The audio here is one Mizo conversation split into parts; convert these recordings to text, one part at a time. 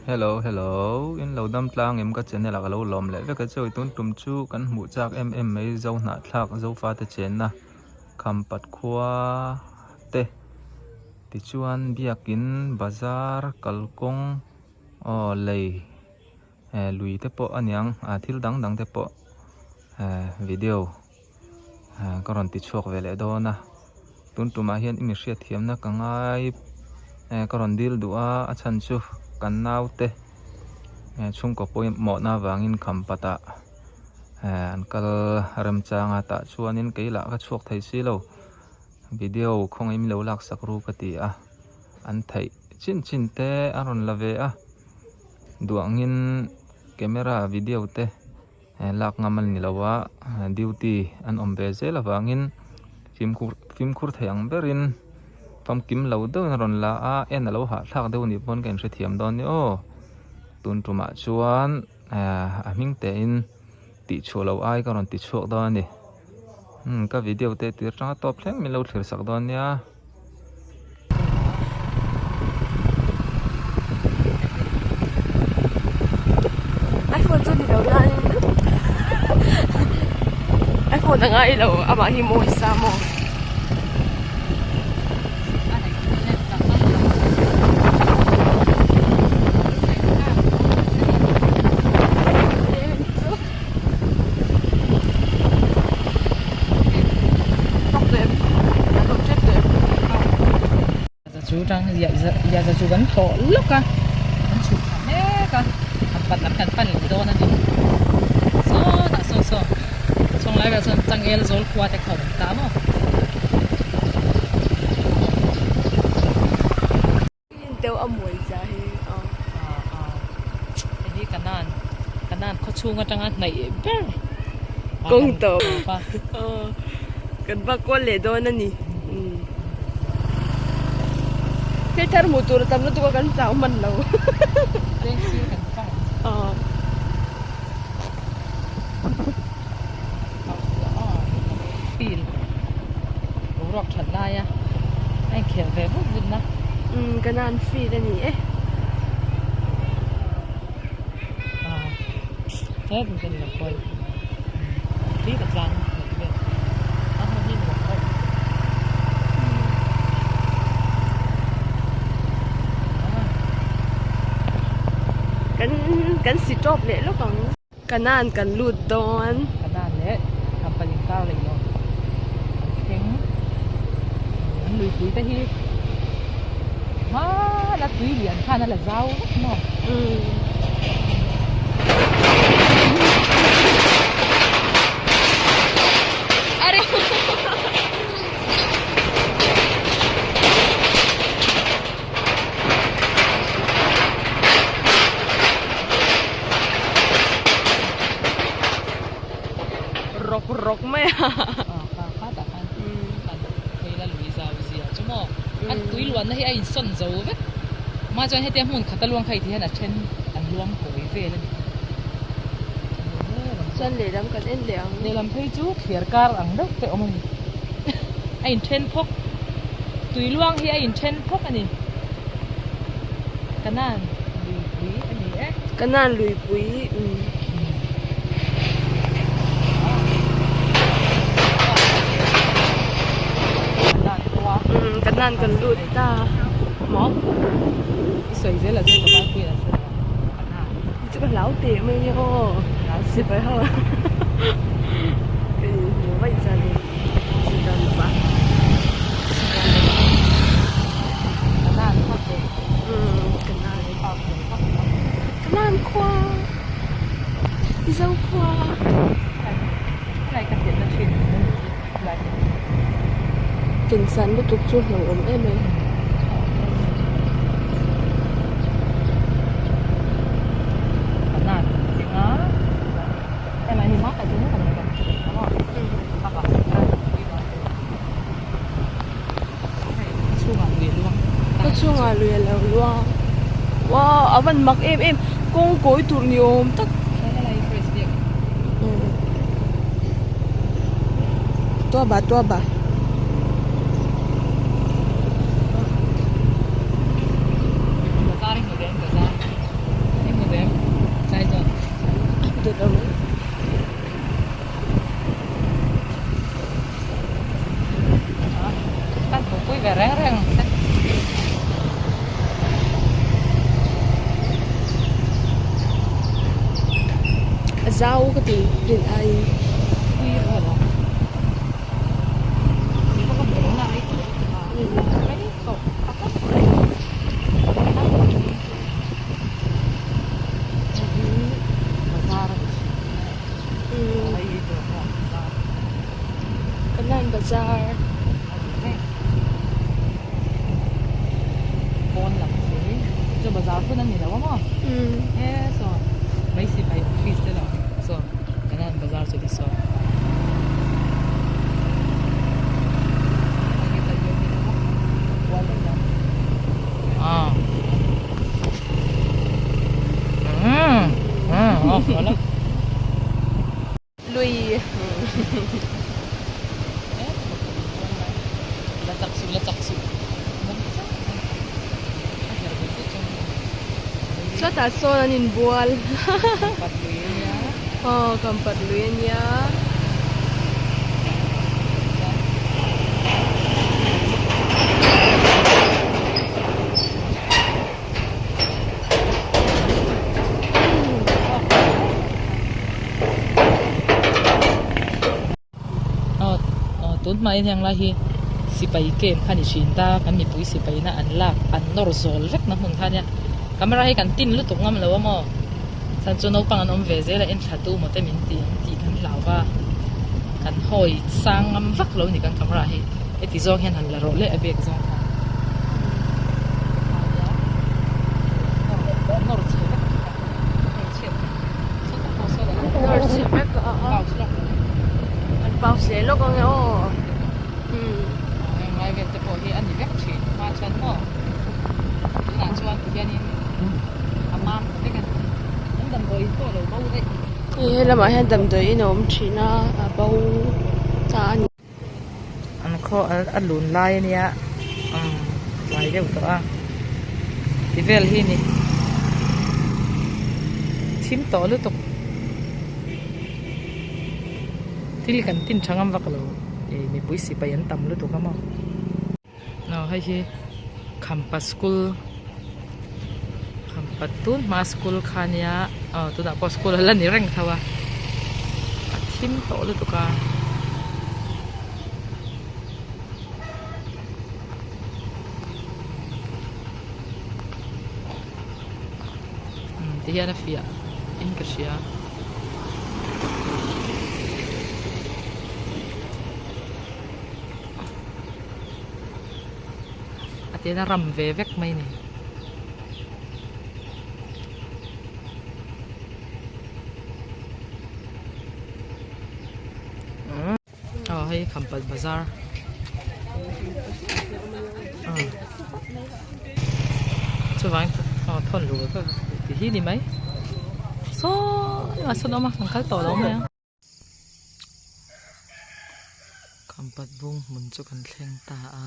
Hello hello in lo dam tlang em ka channel ah ka lo lawm leh vek a chawi tun tum chu kan hmuh chak em em mai zo hnahthlak zofate chenna khampat khua te tichuan biakin bazar kalkawng aw lei eh lui te pawh a niang ah thil dang dang te pawh eh video eh ka rawn ti chhuak ve leh dawn a tun tumah hian i mi hriatthiamna ka ngai eh ka rawn dil duh a a chhan chu kan naute eh chhungkaw pawimawhna avangin khampatah eh an kal remchang a tah chuanin kei lah ka chhuak thei si lo video khawngaih min lo laksak ru ka ti a an theih chin chin te a rawn la ve a. Duangin camera video te lak ngam a ni lo a duty an awm ve zel avangin fimkhur fimkhur thei ang berin famkim lo deuhin a rawn la a en a lo hahthlak deuh anih pawn ka inhrethiam dawn nia aw tun tumah chuan a hming tein tih chhuah loh ai ka rawn ti chhuak dawn a ni ka video te tir tanga tawp thleng min lo thlir sak dawn nia. iPhone chu ni lo nain iPhone a ngai lo amah hi mawi sa maw. Chu tang Yaza chu kan tawh lawk a, kan chhuk thla mek a, han pan lam kan pan leh dawn a ni. Sawtah saw saw chhawng lai vel chuan changel zawl khua te kha a awm ta maw. Deuh a mawi zia hi aw. Hei hi Kanan Kanan khaw chhung atanga hnaih ber kawng tawp kan va kawl leh dawn a ni thil thar hmuh tur a tam lutuk a kan chau hman lo aw. Boruak that lai a a inkhel ve vut vut na. Umm ka nan field a ni e. Ah he kan lo kawi khi ka tlang vel a hmun hi nuam khawp. Kan kan si tawp leh lawk ang. Kanan kan lut dawn. Kanan leh Khampa inkar leh ilo an thleng. An luipui te hi hmana tui lian khan a la zau vek maw? Rawk rawk mai a. Kha kha tah khan kan phei la lui zau zia chu maw. A tui luanna hi a insawn zo vek. Mah chuan hetia hmun khata luang kha i ti hian a then an luang kawi vel a ni. Chuan lehlam kan en leh ang. Lehlam phei chu thliar kar ang deuh te awm a ni. A inthen phawk. Tui luang hi a inthen phawk a ni. Kanan luipui a ni e. Kanan luipui umm. Umm kanan kan lut ta maw. I sawi zel a chu ka vai pui a hre lo. Kanan. Chu ka hlau teh mai nia aw. Sipai ho. Ka inhmu vaih chuan in sidan pa. Kanan khua te. Umm kanan. Kanan khua. Mizo khua. Helai ka hriatna thin helai hi. Tinsan lutuk chu hlauhawm em em. Kanan tinga. Helai hi mah chu kan kan Khaw chhungah lui a lo luang wow a van mak em em kawng kawi tur ni awm tak tuaba tuaba. zau ka ti rin aiin. Kanan bazar. Pawn lam khi chu bazar hun a ni lo a maw he saw mai sipai office te lo saw kanan bazar chu ti saw. Lui. Chutah sawn an inbual. Aw kampat lui a nia. Tun hmain heng lai hi sipai camp kha ni thin ta kan mipui sipai na an lak an nawr zawl vek na hmun kha nia camera hi kan tin lutuk ngam lo a maw chhan chu naupang an awm ve zel a en thla tu maw te min ti ang tih kan hlau va kan hawi sang ngam vak lo a ni kan camera hi heti zawng hian han la rawh leh a bag zawng kha. Nawr chhe vek a an pause leh lawk ang e aw Heng lai vel te pawh hi a ni vek thin hma chuan maw tunah chuan ti hianin a mam ta vek a ni an damdawiin pawh a lo bo daih. Hei helamah hian damdawiin a awm thin a a bo ta a ni. An khaw a lun lai a nia umm tlai deuh tawh a ti vel hi ni thim tawh lutuk thil kan tin tha ngam vak lo ih mipui sipai an tam lutuk a maw aw hei hi khampa school khampa tun hma school kha nia aw tunah pawh school a la ni reng tho a a thim tawh lutuk a. Tihian a fiah in ka hria. A tian a ram ve vek mai a ni. Aw hei Khampat bazar chuvang aw thawn luh ka ti hi ni mai saw a sawn awm a kan kal tawh lo mai a. Khampat bung hmun chu kan thleng ta a.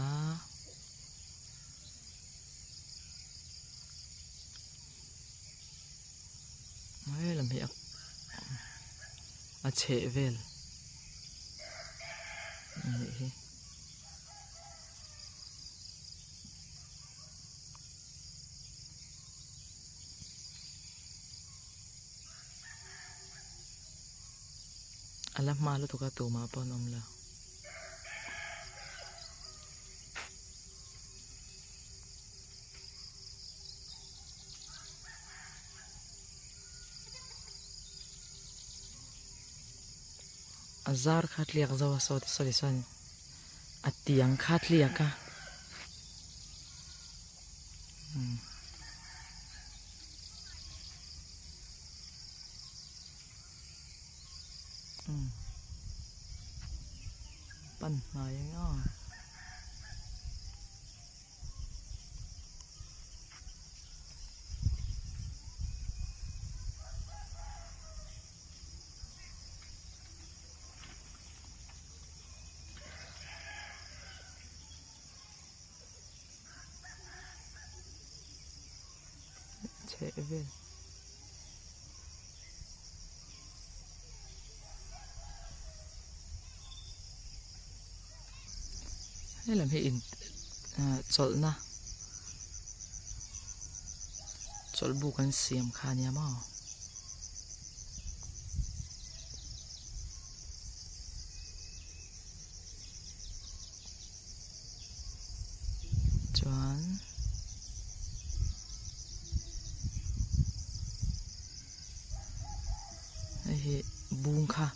Hei lam hi a chheh vel a nih hi. A la hma lutuk a tumah pawh an awm lo. A zar kha tliak zo a saw sorry sorry a tiang kha tliak a. Pan hnai ang a. Chheh vel. Hei lam hi in ah chawlhna chawlhbuk an siam kha ania maw. Hei hi bung kha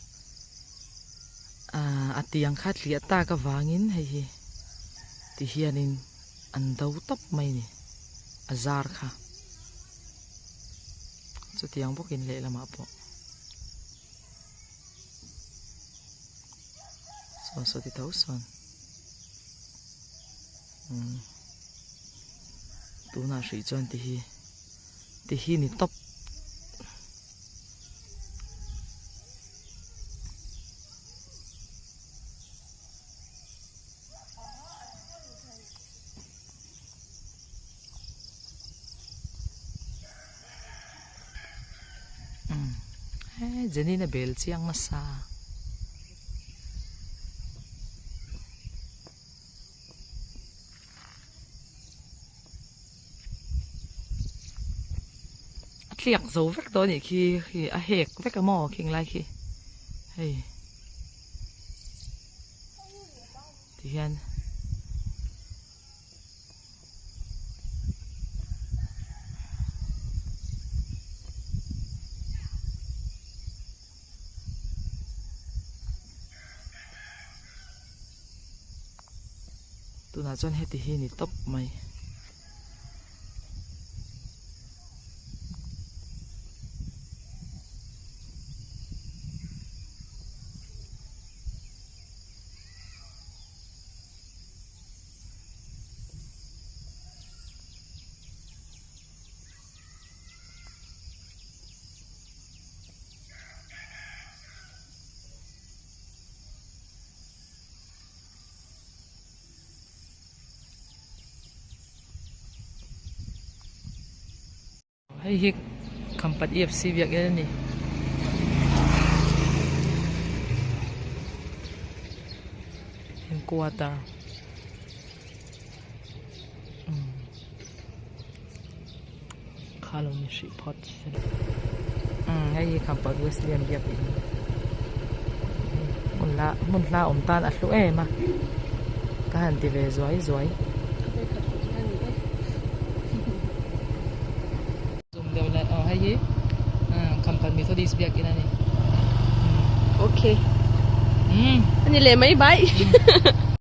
ah a tiang kha tliah tak avangin hei hi ti hianin an do tawp mai a ni a zar kha chutiang bawkin lehlamah pawh. Sawn saw ti tho sawn umm tunah hrih chuan ti hi ti hi ni tawp. He Jenny-na bel chiang nasa. A tliak zo vek tawh anih khi khi a hek vek a maw khing lai khi hei tihian. Tunah chuan heti hi ni tawp mai. Hei hi Khampat EFC biak en a ni. Quarter kha lo ni hrih phawt se umm hei hi Khampat Wesleyan biak in hmun hla hmun hla awm tan a hlu em a ka han ti ve zuai zuai. Zoom deuh la aw hei hi Khampat Methodist biakin a ni. Ok. Ani leh mai bai.